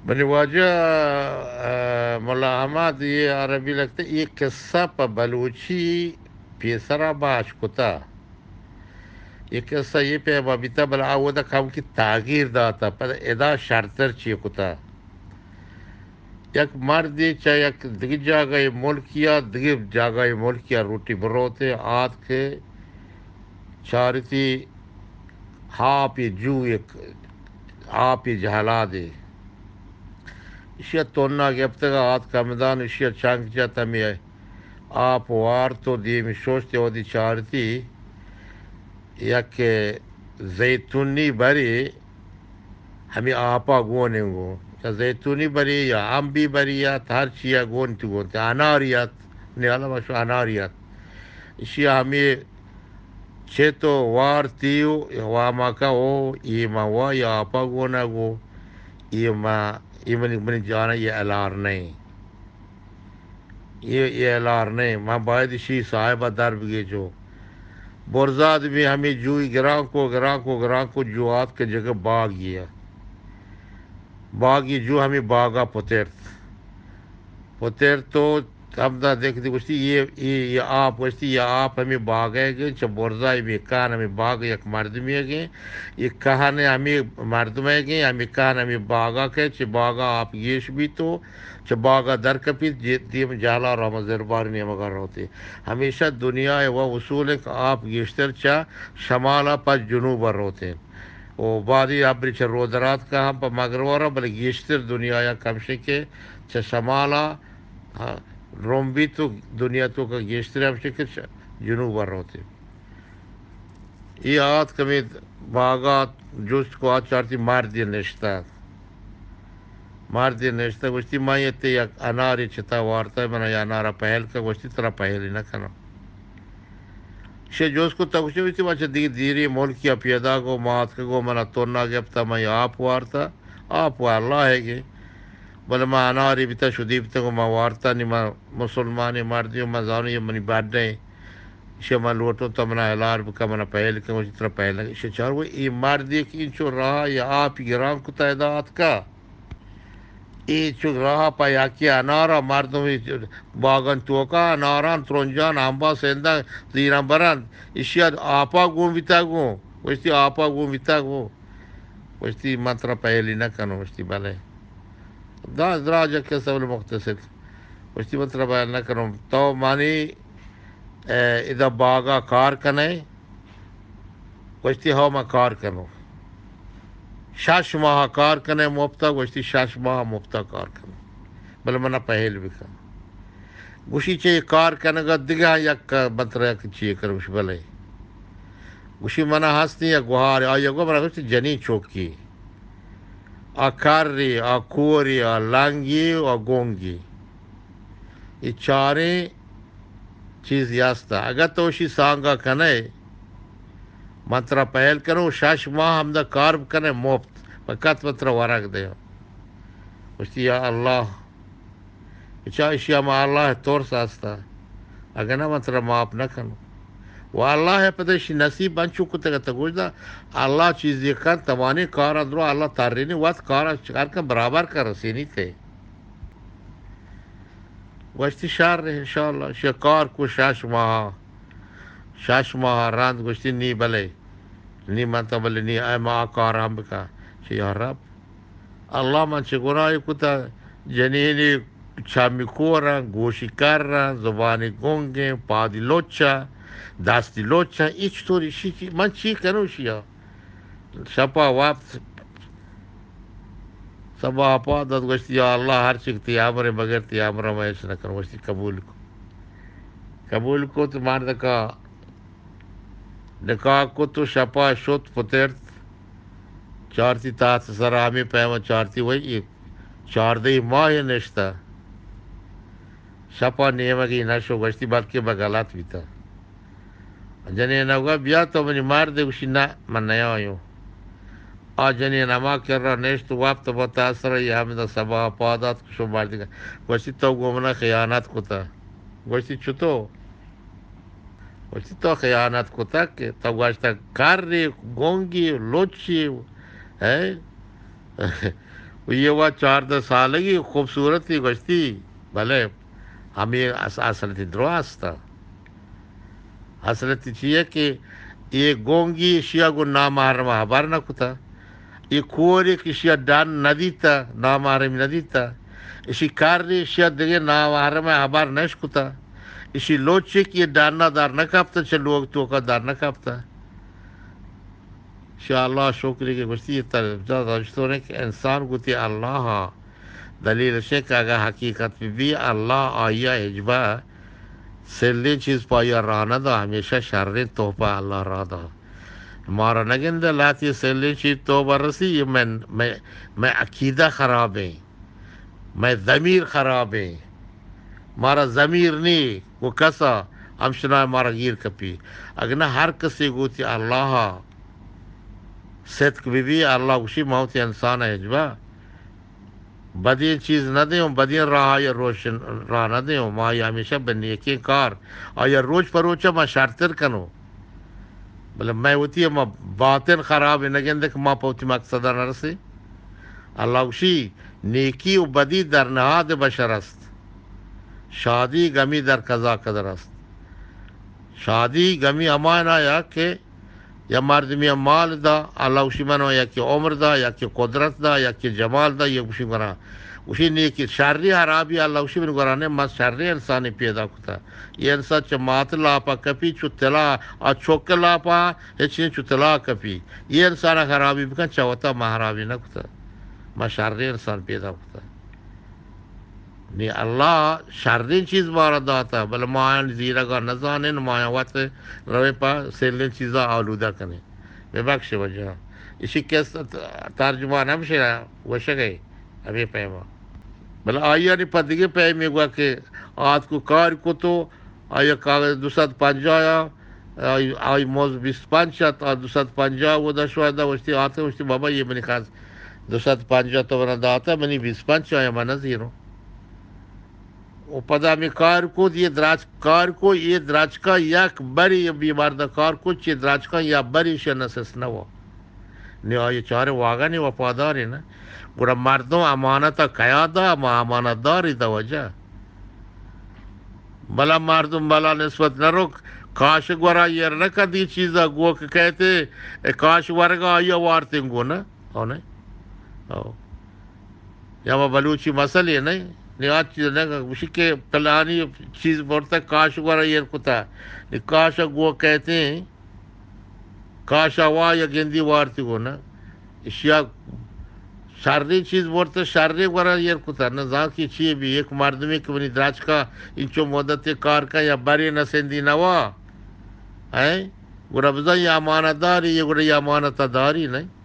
منی واجہ، آ، ملا احمد، یہ عربی لگتے، یہ قصہ پہ بلوچی پیسرا باش کتا۔ یہ قصہ یہ پہ بیتا، بل آودا کم کی تاغیر داتا، پد ادا شرتر چی کتا۔ یک مردے چہ یک دگہ جاگہ ملکیا دگہ جاگہ ملکیا روٹی بروتے، آتکے چارتی آپی جو، یک آپی جہلادے، اشیا تونا گپتگا، آتکا ہمدان اشیا چنک جت، ہمے آپ وارت و دیمی شوشت، اودی چارتی یک زیتونی بری ہمے آپا گون انگو۔ چہ زیتونی بری یا امبی بری ات، ہر چیا گون تو گون تے، اناری ات، نیالا بشو اناری ات۔ اشیا ہمے چہ تو وارتی و واماکا او، ای ما وا یا آپا گونا گو، ای ما، ای منی، منی جانا یہ الار نہیں۔ یہ، یہ الار نہیں، من باید اشی صاحبہ در بگیجو۔ برزاد بھی ہمیں جوئی گران کو، گران کو، گران کو، جو آت کے جگہ باغ یہ۔ باغی جو ہمیں باغا پترت۔ پترت تو ہمدا دیکھ دی گوشتی، یہ، یہ، یہ آپ گوشتی، یہ آپ ہمیں باغ ہے گے، چہ برزا ہمیں کان ہمیں باغ یک مردمی ہے گے، یہ کہن ہمیں مردم ہے گے، ہمیں کان ہمیں باغا کے، چہ باغا آپ گیش بھی تو، چہ باگا در کپیت، جے-، دیم جہلا رحمت زربار نیمگا روتے۔ ہمیشہ دنیا ء و اصول انت کہ آپ گیشتر چہ شمالا پہ جنوبا روتے۔ و بعدی ابری چہ رودراتکا ہم پہ مغربا رو، بلے گیشتر دنیا یا کمشے کہ چہ شمالا، ہاں، روم بیت و دنیا توکا گیشتر ہمشے کہ چہ جنوبا روتے۔ ای آت کمی باگا جست کو، آ چارتی مردی نشتہ۔ مردی نشتہ گوشتی، من یہ تے یک اناری چتا وارتا، من یا انارا پہل کا، گوشتی، ترا پہلی نہ کنم۔ شے جست کو، تا گوشتی، گوشتی، من چہ دیگی دیری ملکی پیدا گو، مات کو گو، من تونا گپتا، من آپ وارتا، آپ و اللہ ہے گے۔ بلے من اناری بیتا، شدی بیتا گو، من وارتا نی، من مسلمانی مردی و من زانو یہ منی بڈ ہے۔ ایشی من لوٹوں تو منا ہلار بکا، منا پہل کن، گوشتی ترا پہل نہ، ایشی چار گو، ای مردی کہ اینچو راہ یا آپی گران کتا ادا آتکا۔ ای چک راہ پا یاکی انارا مردم باگن توکا اناران ترنجان امبا سندن زیران برند۔ ایشی آپا گون بیتا گون۔ گوشتی آپا گون بیتا گون۔ گوشتی من ترا پہلی نہ کنوں۔ گوشتی بلے۔ دا دراج کسہ بلے مختصر۔ گوشتی من ترا پہل نہ کنوں۔ تو مانی اے، ادا باگا کار کنے؟ گوشتی، ہو، من کار کنوں۔ شش ماہ کار کنے مفتا؟ گوشتی، شش ماہ مفتا کار کنوں، بلے منا پہل بکن۔ گوشی، چہ کار کنگا دگہ یک مطلب یک چیے کر؟ گوشی، بلے۔ گوشی، منا ہستی یک گوہار، آئی گو منا گوشتی، جنین چوکی۔ آ کری، آ کوری، آ لنگی، آ گونگی۔ اے چاریں چیز یاستا۔ اگہ تو اشی سانگا کنے، من ترا پہل کنوں، شش ماہ ہمدا کار بکنے مفت، فقط من ترا ورگ دیاں۔ گوشتی، یا اللہ، بچا اشی ہما اللہ ترس ہستا، اگہ نہ من ترا معاف نہ کنوں۔ و اللہ پدا اشی نصیب انچو کتگ ات، گوشت، اللہ چیزے کن، تمانی کار اندرو اللہ ترینی، وت کار چکار کن، برابر کن، رسینی تے۔ گوشتی، شر انشاءاللہ۔ شکار کو شش ماہ، شش ماہ رند۔ گوشتی، نی بلے، نی من تا بلے نی، اے ما کار ہم بکن۔ چہ یا رب، اللہ من چہ گناہی کتا؟ جنینی چمی کورن، گوشی کرن، زبانی گنگیں، پادی لچن، دستی لچن، اے چطوری شی چی؟ من چی کنوں شیا؟ شپا وپت، سبا پاد دات، گوشتی، یا اللہ، ہر چی کہ تی امرے، مگر تی امرا من ہچ نہ کنوں۔ گوشتی، قبول کو۔ قبول کو تو مردکا نکاح کو تو شپا شت پترت، چارتی تحت سرا ہمے پیما چارتی وئی، اے چاردہ ماہ نشتہ۔ شپا نیمگی نشو، گوشتی، بلکہ بہ غلط بیتا۔ جنین ء گوشت، بیا تو منی مردے؟ گوشی، نہ، من نیایوں۔ آ جنین ہما کرا نشت، وپت بتا سر، یہ ہمدا سبا پادات کشو مردی۔ گوشتی، تو گوں منا خیانت کتا۔ گوشتی، چطو؟ گوشتی، تو خیانت کتا کہ تو گوشتا کری، گونگی، لچی، ہے؟ و یہ وا چاردہ سالگی خوبصورتی گوشتی، بلے ہمے اص-، اصل تی درو ہستا۔ اصل تی چیئے کہ یہ گونگی اشیا گو نامحرم حبر نہ کتا۔ یہ کوری کہ اشیا ڈن نہ دیتا، نامحرم نہ دیتا۔ اشی کاری اشیا دگہ نامحرم حبر نش کتا۔ اشی لوچی کہ یہ ڈنا در نہ کپتا، چہ لوگ توکا در نہ کپتا۔ شاء اللہ شکر کہ گوشتی، یہ تر-، جا داشتونه کہ انسان گوتی اللہ، دلیل شے کہ اگر حقیقت بی بی، اللہ آیا ہجبا سلین چیز پایا راہ نہ دا، ہمیشہ شرین تحفہ اللہ را دا۔ مارا نگندے لاتی سلین چیز تو برسی، یہ من، میں، میں عقیدہ خراب ہیں۔ مئے ضمیر خرابیں، مارا ضمیر نی، و کسا ہمشنا مارا گیر کپی۔ اگنا ہر کسی گوتی اللہ صدق بی بی، اللہ گوشی ما وتی انسان ہجبا بدین چیز نہ دیوں، بدین راہ یا روشن راہ نہ دیوں، ما آیا ہمیشہ بہ نیکیں کار، آیا روچ پہ روچا ما شرتر کنوں۔ بلے مئے وتی ہما باطن خراب نہ گندے کہ ما پہ وتی مقصدا نہ رسیں۔ اللہ گوشی، نیکی و بدی در نہاد بشر است، شادی گمی در قضا قدر است۔ شادی گمی ہماینا یا کہ یا مردمی مال دا، اللہ گوشی منو یکی عمر دا، یکی قدرت دا، یکی جمال دا، یہ گوشی گورا۔ گوشی نیکی شری حرابی اللہ گوشی من گورا نے، من شری انسانی پیدا کتا۔ یہ انسان چہ مات لاپا کپی، چو تلا، آ چوک لاپا، ہچ نہیں چو تلا کپی۔ یہ انسان خرابی بکن، چہ وتا ما خرابی نہ کتا۔ ما شریں انسان پیدا کتا۔ نی اللہ شریں چیز مارا داتا، بلے ما آیان زیرگا نزانیں، ما آیان وت رویں پہ سیلیں چیزا آلودہ کنیں۔ ببخش واجہ۔ اشی قصہ ترجمان ہمشہ وشگئے ہمیں پیما۔ بلے آئیانی پہ دگہ پیمے گوا کہ آتکو کار کتو، آئی کاغذ دو سد پنجاہ آ، آئی، آئی موز بیست پنچ ات، آ دو سد پنجاہ و دشوا دا وشتی آتے وشتی بابا یہ منی خاص دو سد پنجاہ تو منا داتا، منی بیست پنچ آیا من نزیروں۔ و پدا ہمیں کار کو، یہ دراج کار کو، یہ دراج کا یک بری یہ بیمار دا کار کو، چی دراج کا یا بری شے نسس نوا۔ نی آئی چارے واگانی وفاداری نا۔ گڑا مردم امانت کیا دا، ما امانت داری دا وجہ۔ بلا مردم بلا نسبت نہ رو، کاش گورا ایر نہ کدی چیزا گو کہ کہتے، اے کاش ورگا آیا وارتیں گو نا۔ او نہیں؟ او۔ یا ما بلوچی مسئلے نہیں؟ نی آج چیز نہ گوشی کہ پلانی چیز برتا کاش گورا ایر کتا۔ نی کاش گو کہتے ہیں، کاشا وا یا گندی وارتی گو نا۔ اشیا شریں چیز برتا، شریں گورا ایر کتا۔ نہ زان کہ چی بی، یک مردمی کہ منی دراج کا انچو مدت کار کا یا بری نسندی نوا۔ ہیں؟ گڑا بزن یا امانت داری، یا گڑا یا امانت داری نہیں۔